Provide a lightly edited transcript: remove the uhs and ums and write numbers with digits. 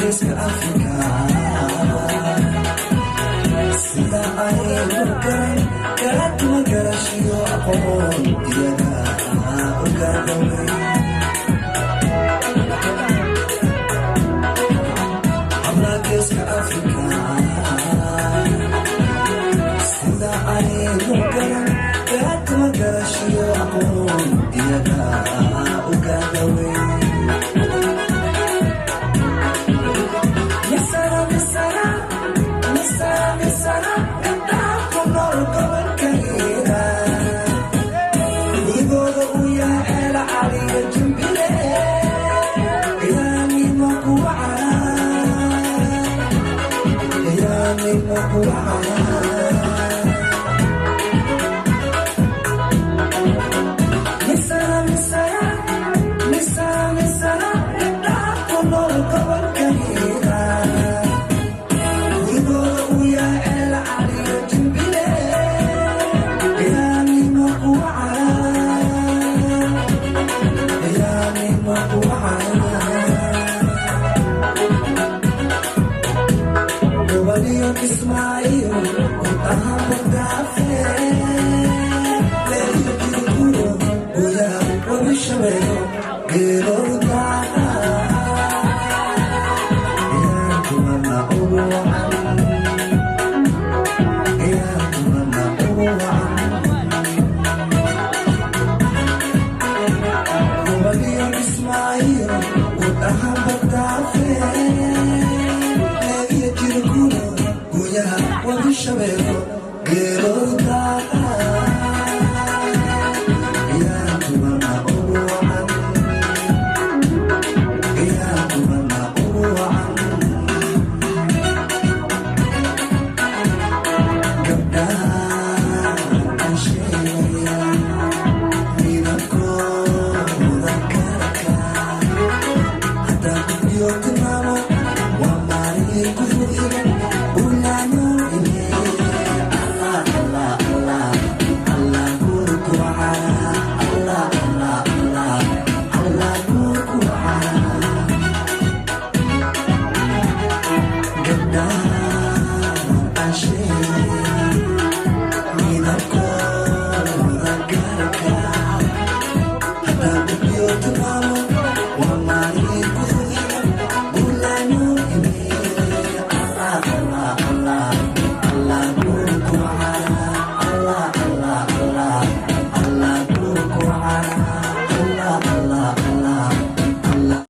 Geeska Afrika sida aynu garan garadma garashiyo aqoon iyaga ogaadawey. Hablaha Geeska Afrika sida aynu garan garadma garashiyo aqoon iyaga ogaadawey. Misana, misana, misana, misana, gabdhaha ku nool gobolka Hiiraan, gurigooda uu yahay Ceela Caliyo Jimbile, ciyaanimo kuwa caan, ciyaanimo kuwa caan. Misana, misana, misana, misana, gabdhaha ku nool gobolka Hiiraan, gurigooda uu yahay Ceela Caliyo Jimbile, ciyaanimo kuwa caan, ciyaanimo kuwa caan. Goboliyo Kismaayo guud ahaan Bardaafe, leeyo jirkuro gudaha Webi Shabeelo geeloodu daaqa, ciyaantumana ugu wacan, ciyaantumana ugu wacan. Goboliyo Kismaayo guud ahaan Bardaafe, leeyo jirkuro gudaha Webi Shabeelo geeloodu daaqa, ciyaantumana ugu wacan, ciyaantumana ugu wacan. Gabdhaha aan sheegaya midabkooda karka haddaan gudbiyo tilmaamo waa maalin.